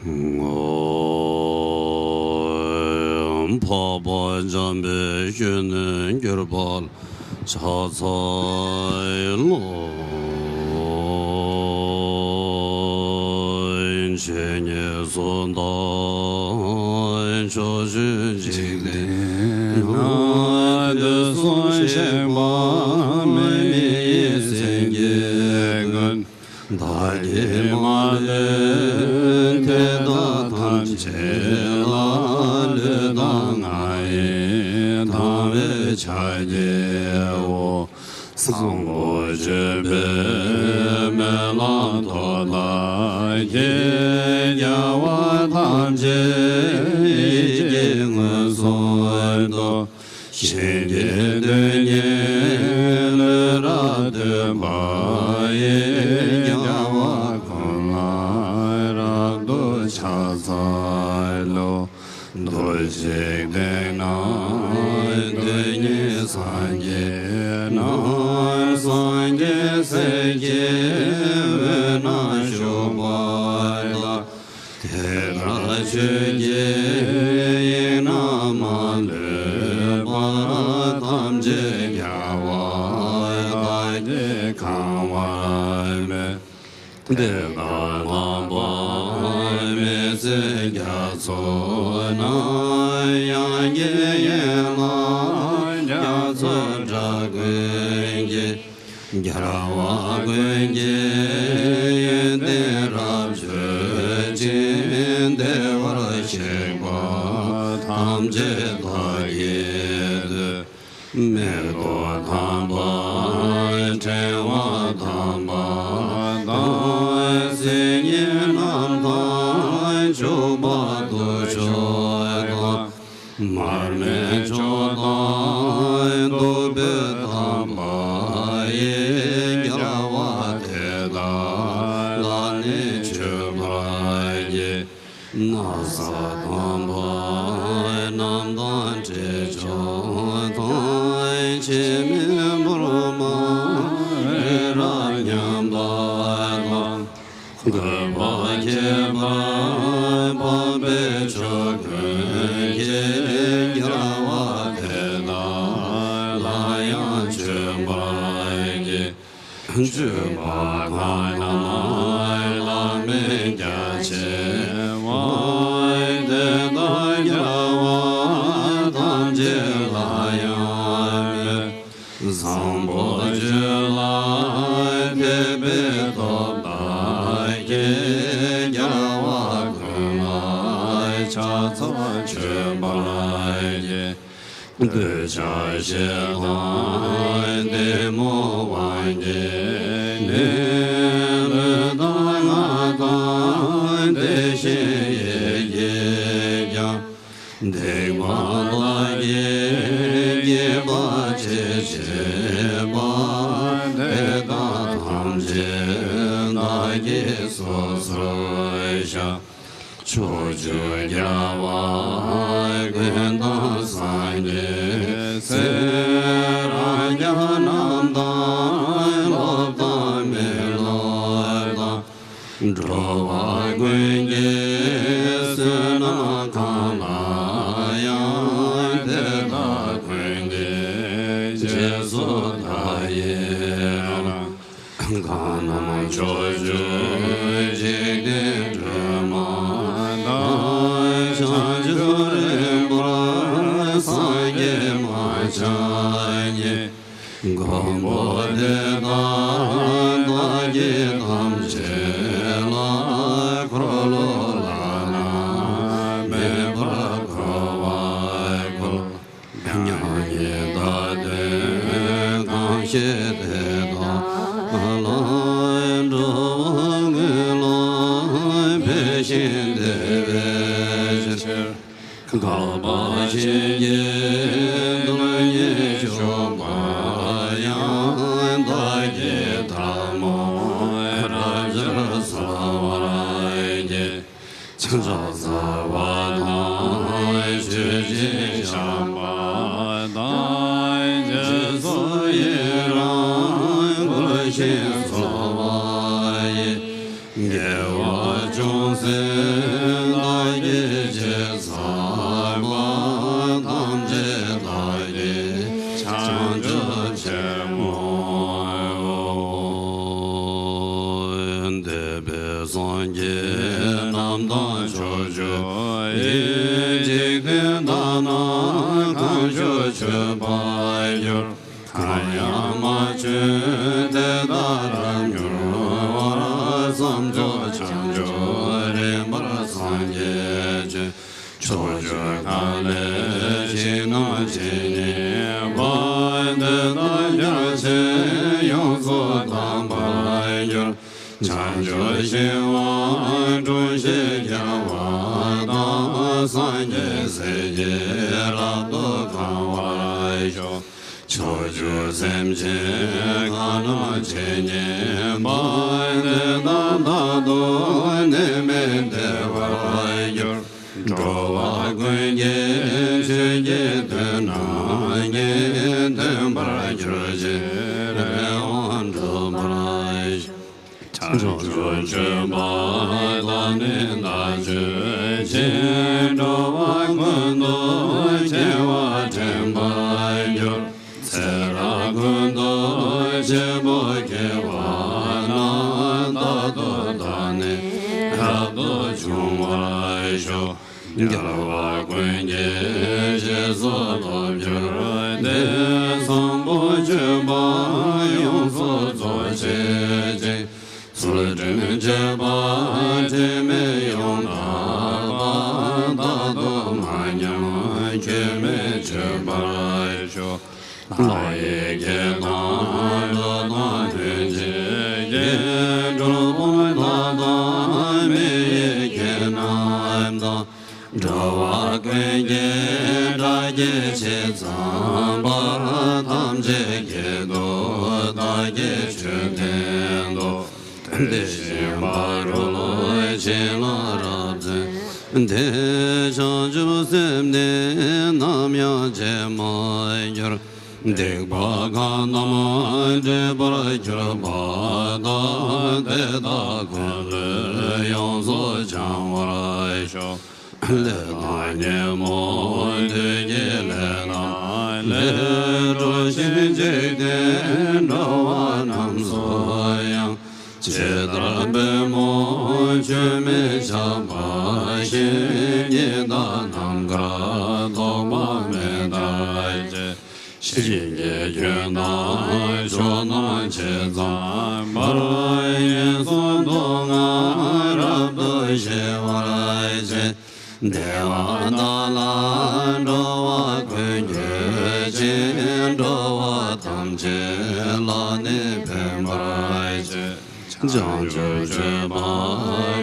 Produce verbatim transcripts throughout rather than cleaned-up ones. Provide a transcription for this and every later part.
འཕགས་པ་འཇམ་དཔལ་གཞོན་ནུར་གྱུར་པ་ཕྱག་འཚལ་ལོ། ཆོས་ཉན་གསུང་དང་ཕྱོགས་བཅུའི་འཇིག་རྟེན་ན། དུས་གསུམ་གཤེགས་པ་མི་ཡི་སེང་གེ་ཀུན། བདག་གིས་མ་ལུས་དེ་དག་ཐམས་ཅད་ལ། ལུས་དང་ངག་ཡིད་དང་བས་ཕྱག་བགྱིའོ། བཟང་པོ་སྤྱོད་པའི་སྨོན་ལམ་ཐོབ་བདག་གིས། རྒྱལ་བ་ཐམས་ཅད་ཡིད་ཀྱིས་མངོན་སུམ་དུ། ཞིང་གི་རྡུལ་སྙེད་ལུས་རབ་བཏུད་པ་ཡིས། རྒྱལ་བ་ཀུན་ལ་རབ་ཏུ་ཕྱག་འཚལ་ལོ། རྡུལ་གཅིག་སྟེང་ན་རྡུལ་སྙེད་སངས་རྒྱས་རྣམས། སངས་རྒྱས་སྲས་ཀྱི་དབུས་ན་བཞུགས་པ་དག། དེ་ལྟར་ཆོས་ཀྱི་དབྱིངས་རྣམས་མ་ལུས་པ། ཐམས་ཅད་རྒྱལ་བ་དག་གིས་གང་བར་མོས། དེ་དག་དམ་པ་མི་ཚེ་རྒྱ་མཚོ་ན། དབྱངས་ཀྱི་ཡན་ལག་རྒྱ་མཚོའི་སྒྲ་ཀུན་གྱིས། རྒྱལ་བ་ཀུན་གྱི་ཡོན་ཏན་རབ་བརྗོད་ཅིང་། བདེ་བར་གཤེགས་པ་ཐམས་ཅད་བདག་གིས་བཏུད། མེ་ཏོག་དམ་པ་ཕྲེང་བ་དམ་པ་དང་། སིལ་སྙན་རྣམས་དང་བྱུག་པ་དུར་ཁྲོད་དང་། མར་མེ་མཆོག་དང་བདུག་སྤོས་དམ་པ་ཡིས། རྒྱལ་བ་དེ་དག་ལ་ནི་མཆོད་པར་བགྱི། ན་བཟའ་དམ་པ་རྣམས་དང་དྲི་མཆོག་དང་། འཆི་མེད་ཕུར་མ་རི་རབ་མཉམ་པ་དང་། གུས་པས་མཁྱེན་པ་འཕགས་པའི་མཆོག་ཀུན་གྱིས། རྒྱལ་བ་དེ་དག་ལ་ཡང་མཆོད་པར་བགྱི། སྤྱོད་པ་གང་ཡང་བླ་མེད་རྒྱ་ཆེ་བ། དེ་དག་རྒྱལ་བ་ཐམས་ཅད་ལ་ཡང་མོས། བཟང་པོ་སྤྱོད་ལ་དད་པས་སྟོབས་བདག་གིས། རྒྱལ་བ་ཀུན་ལ་ཕྱག་འཚལ་མཆོད་པར་བགྱི། འདོད་ཆགས་ཞེ་སྡང་གཏི་མུག་དབང་གིས་ནི། ལུས་དང་ངག་དང་དེ་བཞིན་ཡིད་ཀྱིས་ཀྱང་། སྡིག་པ་བདག་གིས་བགྱིས་པ་ཅི་མཆིས་པ། དེ་དག་ཐམས་ཅད་བདག་གིས་སོ་སོར་བཤགས། ཕྱོགས་བཅུའི་རྒྱལ་བ་ཀུན་དང་སངས་རྒྱས་སྲས། རང་རྒྱལ་རྣམས་དང་སློབ་དང་མི་སློབ་དང་། འགྲོ་བ་ཀུན་གྱི་བསོད་ནམས་གང་ལ་ཡང་། དེ་དག་ཀུན་གྱི་རྗེས་སུ་བདག་ཡི་རང་། གང་རྣམས་ཕྱོགས་བཅུའི་འཇིག་རྟེན་སྒྲོན་མ་དང་། བྱང་ཆུབ་རིམ་པར་སངས་རྒྱས་མ་ཆགས་ཉིད། མགོན་པོ་དེ་དག་བདག་གིས་ཐམས་ཅད་ལ། འཁོར་ལོ་བླ་ན་མེད་པར་འཁོར་བར་བསྐུལ། མྱ་ངན་འདའ་སྟོན་གང་བཞེད་དེ་དག་ལ། འགྲོ་བ་ཀུན་ལ་ཕན་ཞིང་བདེ་བའི་ཕྱིར། བསྐལ་པ་གཞན་གྱི་རྡུལ་སྙེད་བཞུགས་པ་ཡང་། བདག་གིས་ཐལ་མོ་རབ་སྦྱར་གསོལ་བར་བགྱི། ཕྱག་འཚལ་བ་དང་མཆོད་ཅིང་བཤགས་པ་དང་། རྗེས་སུ་ཡི་རང་བསྐུལ་ཞིང་གསོལ་བ་ཡི། དགེ་བ་ཅུང་ཟད་ ཀྱི་རྣམ་དག་ཕྱོགས་བཅུ་ཡི། འཇིག་རྟེན་དག་ན་གང་བཞུགས་མཆོད་པར་གྱུར། གང་ཡང་མ་བྱོན་དེ་དག་རབ་མྱུར་བར། བསམ་རྫོགས་བྱང་ཆུབ་རིམ་པར་སངས་རྒྱས་ཀྱི། ཕྱོགས་བཅུ་ཁམས་ལས་ཞིང་རྣམས་ཇི་སྙེད་པ། དེ་དག་རྒྱ་ཆེར་ཡོངས་སུ་དག་པར་འགྱུར། བྱང་ཆུབ་ཤིང་དབང་དྲུང་བཞི་རྒྱལ་བ་དང་། སངས་རྒྱས་སྲས་ཀྱིས་རབ་ཏུ་གང་བར་ཤོག། ཕྱོགས་བཅུའི་སེམས་ཅན་གང་རྣམས་ཇི་སྙེད་པ། དེ་དག་རྟག་ཏུ་ནད་མེད་བདེ་བར་འགྱུར། འགྲོ་བ་ཀུན་གྱི་ཆོས་ཀྱི་མཐུ་རྣམས་ཀྱིས། མཐུན་པར་གྱུར་ཅིང་རེ་བ་འགྲུབ་པར་ཤོག། བྱང་ཆུབ་སྤྱོད་པ་དང་ནི་བདག་སྤྱོད་ཅིང་། འགྲོ་བ་ཀུན་ཏུ་སྐྱེ་བ་དྲན་པར་འགྱུར། ཚེ་རབས་ཀུན་ཏུ་བྱེད་པོ་སྐྱེ་བ་ན། རྟག་ཏུ་བདག་ནི་རབ་ཏུ་འབྱུང་བར་ཤོག། རྒྱལ་བ་ཀུན་གྱི་རྗེས་སུ་བསླབ་གྱུར་ཏེ། བཟང་པོ་སྤྱོད་པ་ཡོངས་སུ་རྫོགས་བྱེད་ཅིང་། ཚུལ་ཁྲིམས་སྤྱོད་པ་དྲི་མེད་ཡོངས་དག་པ། རྟག་ཏུ་མ་ཉམས་སྐྱོན་མེད་སྤྱོད་པར་ཤོག། ལྷ་ཡི་སྐད་དང་འགྲོ་དང་ལྷན་ཅིག་སྐད། གྲུལ་བུམ་དག་དང་མི་ཡི་སྐད་རྣམས་དང་། འགྲོ་བ་ཀུན་གྱི་སྒྲ་སྐད་ཇི་ཙམ་པར། ཐམས་ཅད་སྐད་དུ་བདག་གིས་ཆོས་བསྟན་ཏོ། དེ་བཞིན་ཕ་རོལ་ཕྱིན་ལ་རབ་བརྩོན་ཏེ། བྱང་ཆུབ་སེམས་ནི་ནམ་ཡང་བརྗེད་མ་གྱུར། སྡིག་པ་གང་རྣམས་སྒྲིབ་པར་གྱུར་པ་དག། དེ་དག་ཀུན་ལས་ཡོངས་སུ་བྱང་བར་ཤོག། ལས་དང་ཉོན་མོངས་བདུད་ཀྱི་ལས་རྣམས་ལས། གྲོལ་ཞིང་འཇིག་རྟེན་འགྲོ་བ་རྣམས་སུ་ཡང་། ཇི་ལྟར་པད་མོ་ཆུ་མིག་ཆགས་པ་བཞིན། ཉི་ཟླ་ནམ་མཁར་ཐོགས་པ་མེད་ལྟར་གྱུར། ཞིང་གི་ཁྱོན་དང་ཕྱོགས་རྣམས་ཇི་ཙམ་པར། ངན་སོང་སྡུག་བསྔལ་རབ་ཏུ་ཞི་བར་བྱེད། བདེ་བ་དག་ལ་འགྲོ་བ་ཀུན་འགོད་ཅིང་། འགྲོ་བ་ཐམས་ཅད་ལ་ནི་ཕན་པར་བྱེད། བྱང་ཆུབ་སྤྱོད་པ་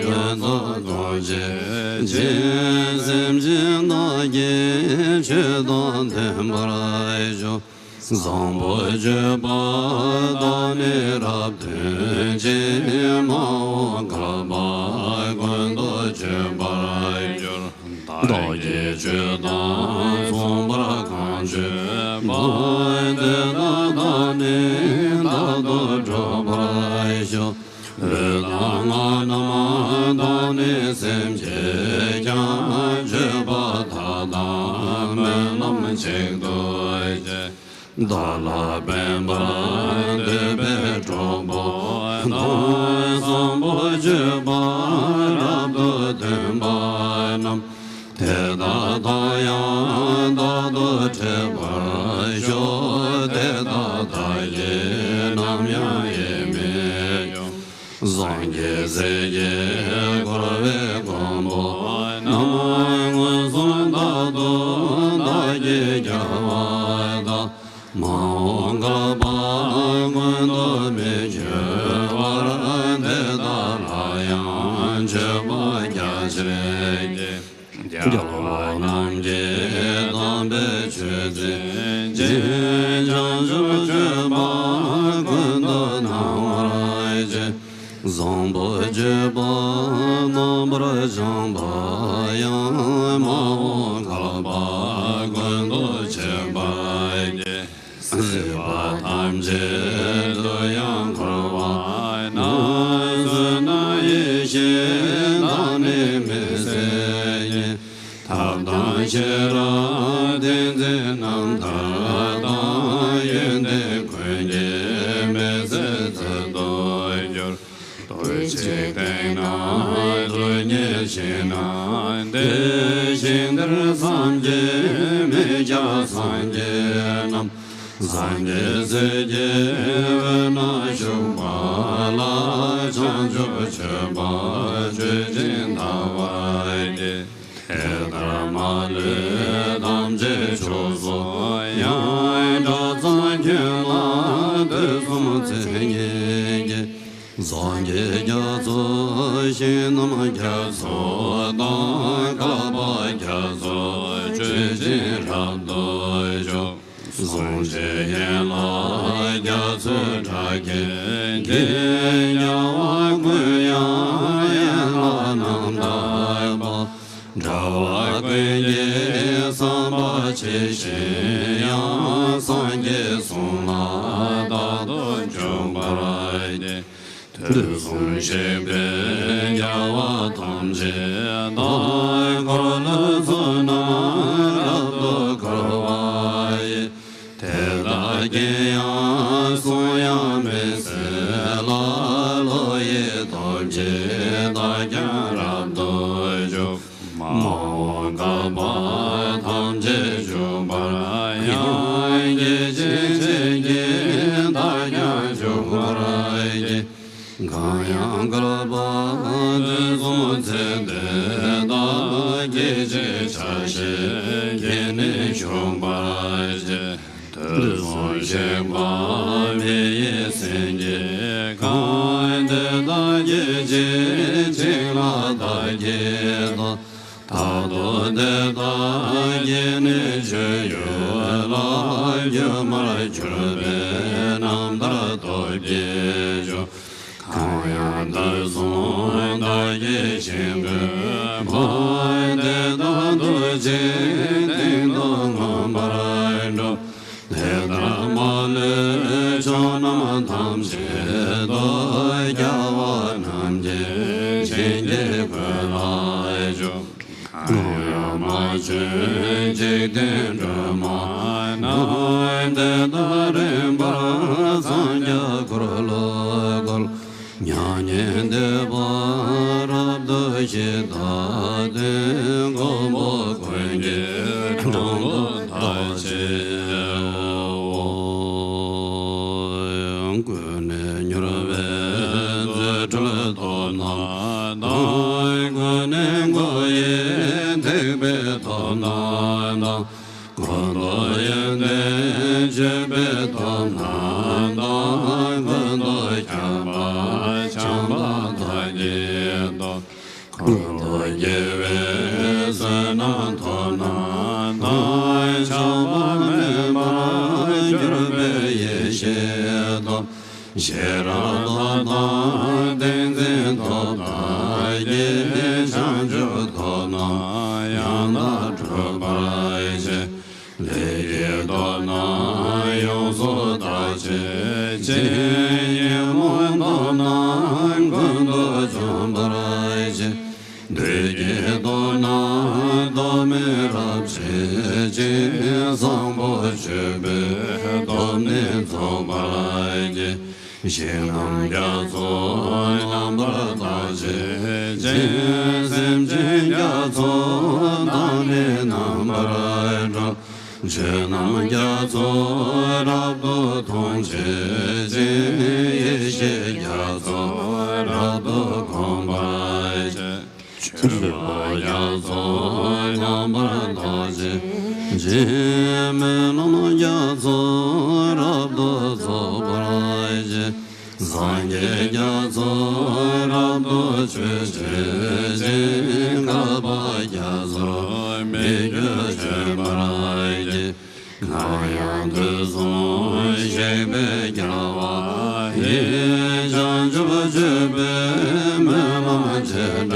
ཀུན་ཏུ་རྫོགས་བྱེད་ཅིང་། སེམས་ཅན་རྣམས་ཀྱི་ཆོས་དང་མཐུན་པར་སྤྱོད། བཟང་པོ་སྤྱོད་པ་དང་ནི་རབ་མཐུན་ཅིང་། མ་འོངས་བསྐལ་པ་ཀུན་ཏུ་སྤྱོད་པར་འགྱུར། བདག་གིས་ཆོས་དང་མཚུངས་པར་གང་སྤྱོད་པ། དེ་དག་དང་ནི་རྟག་ཏུ་འགྲོགས་པར་ཤོག། ལུས་དང་ངག་རྣམས་དང་ནི་སེམས་ཀྱིས་ཀྱང་། སྤྱོད་པ་དག་དང་སྨོན་ལམ་གཅིག་ཏུ་བྱས། བདག་ལ་ཕན་པར་འདོད་པའི་གྲོགས་པོ་དང་། བཟང་པོ་སྤྱོད་པ་རབ་ཏུ་སྟོན་པ་རྣམས། དེ་དག་དང་ཡང་རྟག་ཏུ་འཕྲད་པར་ཤོག། དེ་དག་བདག་གིས་ནམ་ཡང་ཡིད་མི་དབྱུང་། སངས་རྒྱས་སྲས་ཀྱིས་བསྐོར་བའི་མགོན་པོ་རྣམས། མངོན་སུམ་རྟག་ཏུ་བདག་གིས་རྒྱལ་བ་དང་། མ་འོངས་བསྐལ་པ་ཀུན་ཏུ་མི་འགྱུར་བར། དེ་དག་ལ་ཡང་མཆོད་པ་རྒྱ་ཆེར་བགྱི། རྒྱལ་བ་རྣམས་ཀྱི་དམ་པའི་ཆོས་འཛིན་ཅིང་། བྱང་ཆུབ་སྤྱོད་པ་ཀུན་ཏུ་སྣང་བར་བྱེད། བཟང་པོ་སྤྱོད་པ་རྣམ་པར་བྱང་བ་ཡང་། མ་འོངས་བསྐལ་པ་ཀུན་ཏུ་སྤྱད་པར་བགྱི། སྲིད་པ་ཐམས་ཅད་དུ་ཡང་འཁོར་བ་ན། བསོད་ནམས་ཡེ་ཤེས་དང་ནི་མི་ཟད་ཉིད། ཐབས་དང་ཤེས་རབ་ཏིང་འཛིན་རྣམ་ཐར་དང་། ཡོན་ཏན་ཀུན་གྱི་མེལ་ཟད་རྩལ་དུ་གྱུར། བདེ་གཤེགས་སྟེང་ན་ ཞིང་ན་དེ་ཞིང་འདིར་སངས་རྒྱས་མི་སྐྱ་སངས་རྒྱས་རྣམས། སངས་རྒྱས་སྲས་ཀྱི་འོད་སྣང་བཞུགས་པ་ལ། བྱང་ཆུབ་སྤྱོད་པ་སྤྱོད་ཅིང་བལྟ་བར་བགྱི། དེ་ལྟར་མ་ལུས་ཐམས་ཅད་མཆོག་གསུམ་དབྱིངས། གྲགས་ཚང་ཁྱོན་ལ་དུས་གསུམ་མཚན་ཉིད་ཀྱི། སངས་རྒྱས་རྒྱ་མཚོ་ཞིང་རྣམས་རྒྱ་མཚོ་དང་། བསྐལ་པ་རྒྱ་མཚོ་སྤྱོད་ཅིང་རབ་ཏུ་འཇུག། གཟུངས་ཆེན་ཡན་ལག་རྒྱ་མཚོའི་སྒྲ་སྐད་ཀྱིས། རྒྱལ་བ་ཀུན་དབྱངས་ཡན་ལག་རྣམ་དག་པ། འགྲོ་བ་ཀུན་གྱི་བསམ་པ་ཇི་བཞིན་དབྱངས། སངས་རྒྱས་གསུང་ལ་རྟག་ཏུ་འཇུག་པར་བགྱི། དུས་གསུམ་གཤེགས་པའི་རྒྱལ་བ་ཐམས་ཅད་དང་། འཁོར་ལོའི་ཚོགས་རྣམས་རབ་ཏུ་འཁོར་བ་ཡི། དེ་དག་གི་ཡང་གསུང་དབྱངས་མི་ཟད་ལ། བློ་ཡི་སྟོབས་ཀྱིས་བདག་ཀྱང་རབ་ཏུ་འཇུག། མ་འོངས་བསྐལ་པ་ཐམས་ཅད་འཇུག་པར་ཡང་། སྐད་ཅིག་གཅིག་གིས་བདག་ཀྱང་འཇུག་པར་བགྱི། གང་ཡང་བསྐལ་པ་དུས་གསུམ་ཚེ་འདི་དག། སྐད་ཅིག་ཆ་ཤས་ཀྱིས་ནི་འཇུག་པར་བགྱི། དུས་གསུམ་གཤེགས་པ་མི་ཡི་སེང་གེ་གང་། དེ་དག་སྐད་ཅིག་གཅིག་ལ་བདག་གིས་བལྟ། རྟག་ཏུ་དེ་དག་གིས་ནི་སྤྱོད་ཡུལ་ལ། སྒྱུ་མར་གྱུར་པའི་རྣམ་ཐར་སྟོབས་ཀྱིས་འཇུག། གང་ཡང་དུས་གསུམ་བདག་གིས་ཞིང་བཀོད་པ། དེ་དག་ཐུགས་རྗེའི་སྟེང་དུ་མངོན་པར་འགྲུབ། དེ་ལྟར་མ་ལུས་ཕྱོགས་རྣམས་ཐམས་ཅད་དུ། རྒྱལ་བ་རྣམས་ཀྱི་བྱིན་གྱིས་བཀོད་ལ་བཞུགས། གང་ཡང་མ་བྱོན་འཇིག་རྟེན་སྒྲོན་མ་རྣམས། དེ་དག་རིམ་པར་འཚང་རྒྱ་འཁོར་ལོ་བསྐོར། མྱ་ངན་འདས་པ་རབ་ཏུ་ཞི། བདག་དོན་མགོན་པོ་ཀུན་གྱི་དྲུང་དུ་བདག་ཕྱིར་འོང་། ཀུན་ནས་མྱུར་བའི་རྫུ་འཕྲུལ་སྟོབས་རྣམས་དང་། ཀུན་ནས་འགྲོ་བའི་ཐེག་པའི་སྟོབས་རྣམས་དང་། ཀུན་ཏུ་ཡོན་ཏན་སྤྱོད་པའི་སྟོབས་རྣམས་དང་། ཀུན་ཏུ་ཁྱབ་པ་བྱམས་པ་དག་གི་སྟོབས། ཀུན་ཏུ་དགེ་བའི་བསོད་ནམས་སྟོབས་རྣམས་དང་། ཆགས་པ་མེད་པར་གྱུར་པའི་ཡེ་ཤེས་སྟོབས། ཤེས་རབ་སྟོབས་དང་ཏིང་འཛིན་སྟོབས་དག་གིས། བྱང་ཆུབ་སྟོབས་རྣམས་ཡང་དག་སྒྲུབ་པར་བྱེད། ལས་ཀྱི་སྟོབས་རྣམས་ཡོངས་སུ་དག་བྱེད་ཅིང་། ཉོན་མོངས་སྟོབས་རྣམས་ཀུན་ཏུ་འཇོམས་པར་བྱེད། བདུད་ཀྱི་སྟོབས་རྣམས་སྟོབས་མེད་རབ་བྱེད་ཅིང་། བཟང་པོ་སྤྱོད་པའི་སྟོབས་ནི་རྫོགས་པར་བྱེད། ཞིང་རྣམས་རྒྱ་མཚོ་རྣམ་པར་དག་བྱེད་ཅིང་། སེམས་ཅན་རྒྱ་མཚོ་དག་ནི་རྣམ་པར་སྒྲོལ། ཆོས་རྣམས་རྒྱ་མཚོ་རབ་ཏུ་མཐོང་བྱེད་ཅིང་། ཡེ་ཤེས་རྒྱ་མཚོ་རབ་ཏུ་གོམས་པར་བྱེད། ཆོས་པ་རྒྱ་མཚོ་རྣམ་པར་དག་བྱེད་ཅིང་། སྨོན་ལམ་རྒྱ་མཚོ་རབ་ཏུ་རྫོགས་པར་བྱེད། སངས་རྒྱས་རྒྱ་མཚོ་རབ་ཏུ་མཆོད་བྱེད་ཅིང་། བསྐལ་པ་རྒྱ་མཚོར་མི་བསྐྱོད་བརྗོད་པར་བགྱི། གང་ཡང་དུས་གསུམ་གཤེགས་པའི་རྒྱལ་བ་ཡི། བྱང་ཆུབ་སྤྱོད་པའི་སྨོན་ལམ་བྱེ་བྲག་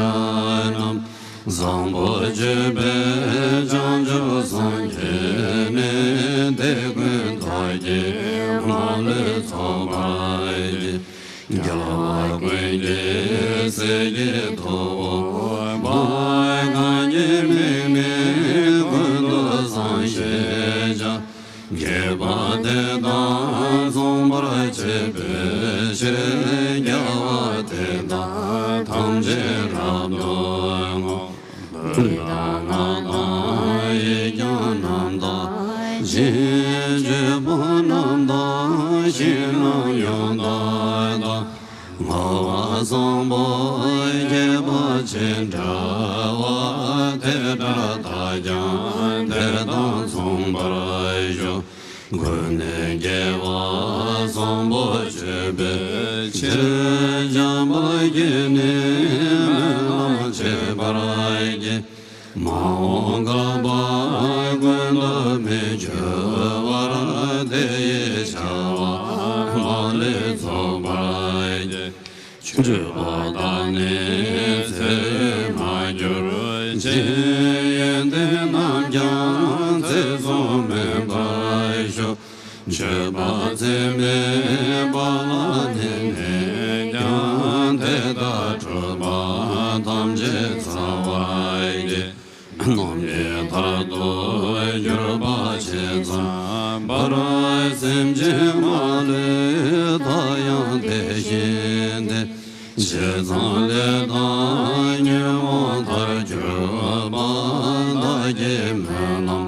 རྣམས། བཟང་པོ་སྤྱོད་པས་བྱང་ཆུབ་སངས་རྒྱས་ནས། དེ་ཀུན་རྟོག་གེའི་མ་ལུས་རྫོགས་པར་བགྱི། རྒྱལ་བ་ཀུན་གྱི་སྲས་ཀྱི་ཐུ་བོ་དཔལ་གང་གི་མིང་ནི་ཀུན་ཏུ་བཟང་ཞེས་བྱ། དགྱེས་པ་དེ་དག་མཚུངས་པར་བྱེད་པའི་ཕྱིར། དགེ་བ་དེ་དག་ཐམས་ཅད་རབ་ ལུས་དང་ངག་དང་ཡིད་ཀྱང་རྣམ་དག་ཅིང་། སྤྱོད་པ་རྣམ་དག་ཞིང་རྣམས་ཡང་དག་དང་། བསྔོ་བ་བཟང་པོ་བསྐྱེད་པ་ཅིན། འབྲེལ་བ་དེ་འདྲ་དག་ཀྱང་དེ་དང་མཚུངས་པར་ཤོག། ཀུན་ནས་དགེ་བ་བཟང་པོ་སྤྱོད་པའི་ཕྱིར། བྱམས་པ་བརྒྱུད་ནས་སྨོན་ལམ་བྱེད་པར་བགྱི། མ་འོངས་བསྐལ་པ་ཀུན་ཏུ་མི་འགྱུར་བར། དེ་ཡི་བྱ་བ་མ་ལུས་རྫོགས་པར་བགྱི། སྤྱོད་པ་དག་ནི་ཚེ་མ་འགྱུར་ཅིག། ཡོན་ཏན་རྣམས་ཀྱང་ཚེ་བཟུང་མེད་པར་ཤོག། སྤྱོད་པ་ཚད་མེད་པ་ལ་བརྟེན་ནས་ཀྱང་། དེ་དག་སྒྲུབ་པ་ཐམས་ཅད་ཚར་བར་བགྱི། ནམ་ཞིག་མཐར་ཐུག་གྱུར་པ་ཇི་ཙམ་པར། སེམས་ཅན་མ་ལུས་མཐའ་ཡང་དེ་བཞིན་ཏེ། ཇི་ཙམ་ལས་དང་ཉོན་མོངས་མཐར་གྱུར་པ། བདག་གིས་སྨོན་ལམ་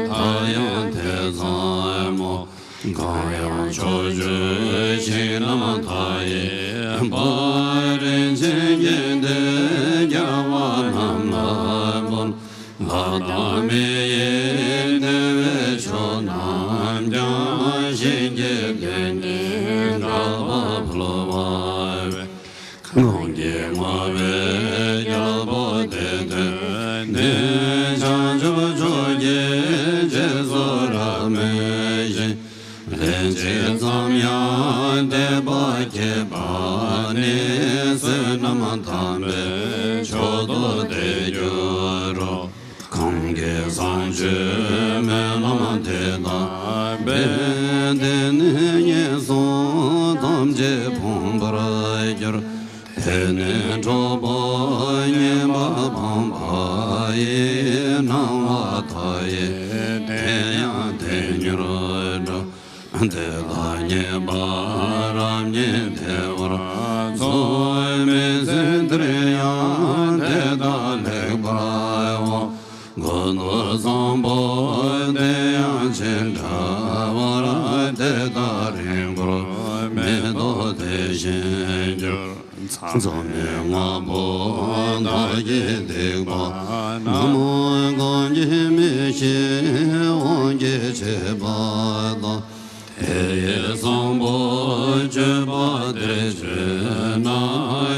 མཐའ་ཡང་དེ་ཙམ་མོ། གང་ཡང་ཕྱོགས་བཅུའི་ཞིང་རྣམས་མཐའ་ཡས་པ། རིན་ཆེན་གྱི་གདན་རྒྱལ་བ་རྣམས་ལ་ཕུལ། ལྷ་དང་མི་ཡི་བདེ་བའི་མཆོག་རྣམས་ཀྱང་། ཞིང་གི་གདན་ནི་དགའ་བ་ཕུལ་བ་བས། གང་གིས་བསྔོ་བའི་རྒྱལ་པོ་དེ་ཐོས་ནས། བྱང་ཆུབ་མཆོག་གི་རྗེས་སུ་རབ་མོས་ཤིང་། ལན་གཅིག་ཙམ་ཡང་དད་པ་བསྐྱེད་པ་ནི། བསོད་ནམས་དམ་པའི་མཆོག་ཏུ་དེ་འགྱུར་རོ། གང་གིས་བཟང་སྤྱོད་སྨོན་ལམ་དེ་དག་འབད། དེ་ནི་ངན་སོང་ཐམས་ཅད་ཕོངས་པར་འགྱུར། དེ་ནི་གྲོགས་པོ་ངན་པ་ཕམ་པ་ཡི། སྣང་བ་མཐའ་ཡས་དེ་ཡང་དེ་མྱུར་འགྲོ། དེ་དག་ཉེས་པ་རབ་ཉིད་བདེ་བར་འཚོ། མི་ཚེ་འདིར་ཡང་དེ་དག་ལེགས་པར་འོང་། ཀུན་ཏུ་བཟང་པོ་དེ་ཡང་ཇི་འདྲ་བར། དེ་དག་རིང་པོར་མི་ཐོགས་དེ་བཞིན་འགྱུར། མཚམས་མེད་ལྔ་པོ་བདག་གིས་བསྡིགས་པ་རྣམས། གང་གིས་མི་ཤེས་དབང་གིས་བྱས་པ་དག། དེ་ཡི་བཟང་པོ་སྤྱོད་པ་དེར་སྤྱོད་ན།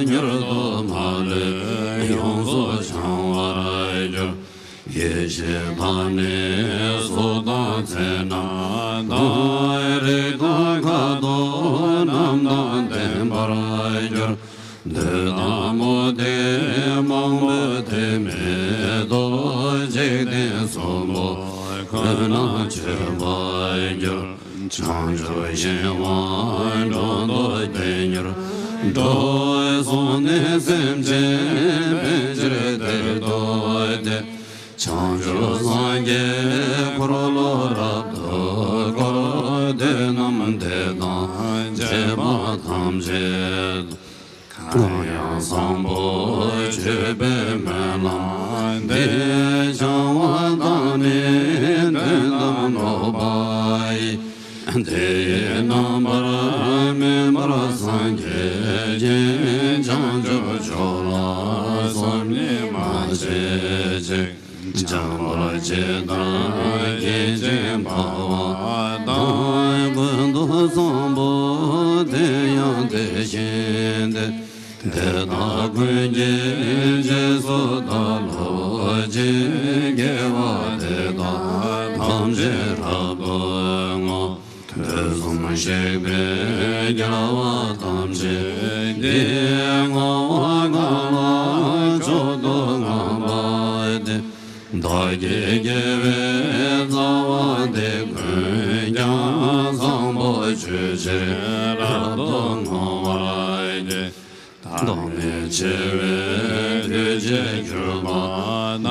མྱུར་དུ་མ་ལུས་ཡོངས་སུ་བྱང་བར་འགྱུར། ཡེ་ཤེས་དང་ནི་གཟུགས་དང་མཚན་རྣམས་དང་། རེག་དང་ཁ་དོག་རྣམས་དང་ལྡན་པར་འགྱུར། འདོད་དང་མུ་སྟེགས་མང་པོ་དེ་མེད་དོ། འཇིག་རྟེན་གསུམ་པོ་ཀུན་ན་སྤྱོད་པར་འགྱུར། བྱང་ཆུབ་ཤིང་དབང་དྲུང་དུ་དེ་མྱུར་འགྲོ། གསུངས་ནས་སེམས་ཅན་ཕན་ཕྱིར་དེར་འདུག་སྟེ། བྱང་ཆུབ་སངས་རྒྱས་འཁོར་ལོ་རབ་ཏུ་བསྐོར། དུས་རྣམས་དེ་དང་བཅས་པ་ཐམས་ཅད། གང་ཡང་བཟང་པོ་སྤྱོད་པའི་སྨོན་ལམ་འདི། བྱང་བ་དང་ནི་དོན་དམ་ནོག་པ་ཡི། དེ་ཡི་རྣམ་པར་སྨིན་པར་སངས་རྒྱས་ཀྱིས། བྱང་ཆུབ་མཆོག་ལ་སོམ་ཉི་མ་བྱེད་ཅིག། འཇམ་དཔལ་ཇི་ལྟར་སྐད་ཅིག་འབར་བ་དང་། ཀུན་ཏུ་བཟང་པོ་དེ་ཡང་དེ་བཞིན་ཏེ། དེ་དག་ཀུན་གྱི་རྗེས་སུ་བདག་སློབ་ཅིང་། དགེ་བ་དེ་དག་ཐམས་ཅད་རབ་ཏུ་བསྔོ། དུས་གསུམ་གཤེགས་པའི་རྒྱལ་བ་ཐམས་ཅད་ཀྱིས། བསྔོ་བ་གང་ལ་མཆོག་ཏུ་བསྔགས་པ་དེས། བདག་གི་དགེ་བའི་རྩ་བ་འདི་ཀུན་ཀྱང་། བཟང་པོ་སྤྱོད་ཕྱིར་རབ་ཏུ་བསྔོ་བར་བགྱི། བདག་ནི་འཆི་བའི་དུས་བྱེད་གྱུར་པ་ན།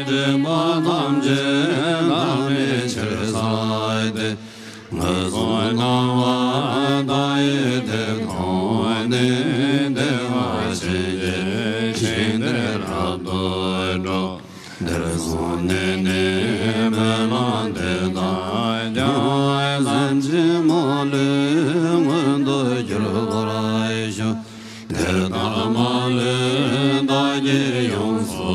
སྒྲིབ་པ་ཐམས་ཅད་བདག་ནི་ཕྱིར་བསལ་ཏེ། ངན་སོང་སྣང་བ་མཐའ་ཡས་དེ་མཐོང་ནས། བདེ་བ་ཅན་གྱི་ཞིང་དེར་ དུ་འགྲོ། འདིར་སོང་ནས་ནི་སྨོན་ལམ་འདི་དག་ཀྱང་། སེམས་ཅན་མ་ལུས་མངོན་དུ་གྱུར་པར་ཤོག། དེ་ལྟར་མ་ལུས་བདག་གིས་ཡོངས་སུ་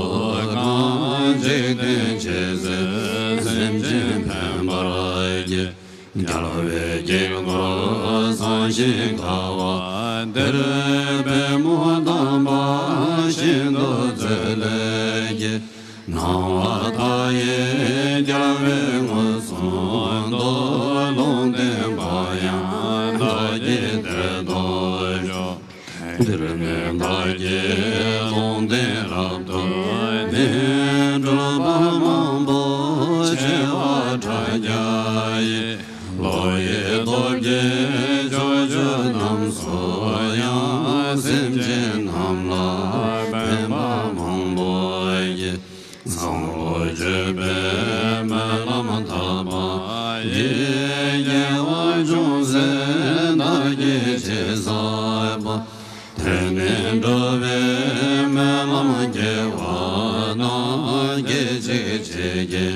གང་། འཇིག་རྟེན་ཇི་སྲིད་སེམས་ཅན་ཕན་པར་བགྱི། རྒྱལ་བའི་དཀྱིལ་འཁོར་བཟང་ཞིང་དགའ་བ་འདིར། པདྨོ་དམ་པ་ཤིན་ཏུ་མཛོད་ལས་སྐྱེས། སྣང་བ་མཐའ་ཡས་རྒྱལ་བས་མངོན་སུམ་དུ། ལུང་བསྟན་པ་ཡང་བདག་གིས་དེར་ཐོབ་ཤོག། འདིར་ནི་བདག་གིས་ལུང་བསྟན་རབ་ཏུ་བསྟན། སྤྲུལ་པ་མང་པོ་ཆེ་བ་ཕྲ་རྒྱས་ཡི། བློ་ཡི་སྟོབས་ཀྱིས་ཕྱོགས་བཅུ་རྣམས་སུ་ཡང་། སེམས་ཅན་རྣམས་ལ་ཕན་པ་མང་པོ་བགྱི། བཟང་པོ་སྤྱོད་པའི་སྨོན་ལམ་བཏབ་པ་ཡིས། དགེ་བ་ཅུང་ཟད་བདག་གིས་ཅི་བསགས་པ། དེ་ནི་འགྲོ་བའི་སྨོན་ལམ་དགེ་བ་རྣམས། སྐད་ཅིག་གཅིག་གིས་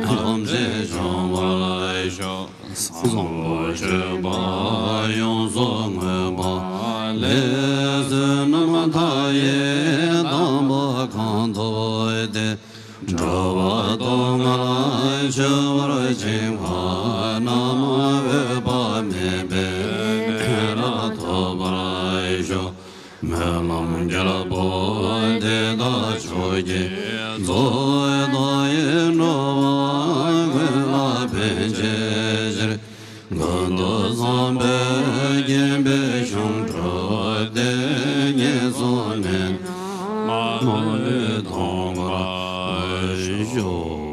ཐམས་ཅད་འབྱུང་བར་ཤོག། བཟང་པོ་སྤྱོད་པ་ཡོངས་སུ་བསྔོས་པ་ལས། བསོད་ནམས་མཐའ་ཡས་དམ་པ་གང་ཐོབ་སྟེ། འགྲོ་བ་སྡུག་བསྔལ་ཆེ་བར་བཅིངས་པ་རྣམས། འོད་དཔག་མེད་པའི་གནས་ལ་ཐོབ་པར་ཤོག། སྨོན་ལམ་རྒྱལ་པོ་དེ་དག་མཆོག་གི་གཙོ། བདག་ཡིས་འགྲོ་བ་ཀུན་ལ་ཕན་བྱེད་ཕྱིར། ཀུན་ཏུ་བཟང་པོའི་དགེ་འདུན་གཞུང་གྲུབ་སྟེ། ངན་སོང་མེད་པའི་མ་ལུས་ཐོབ་པར་ཤོག།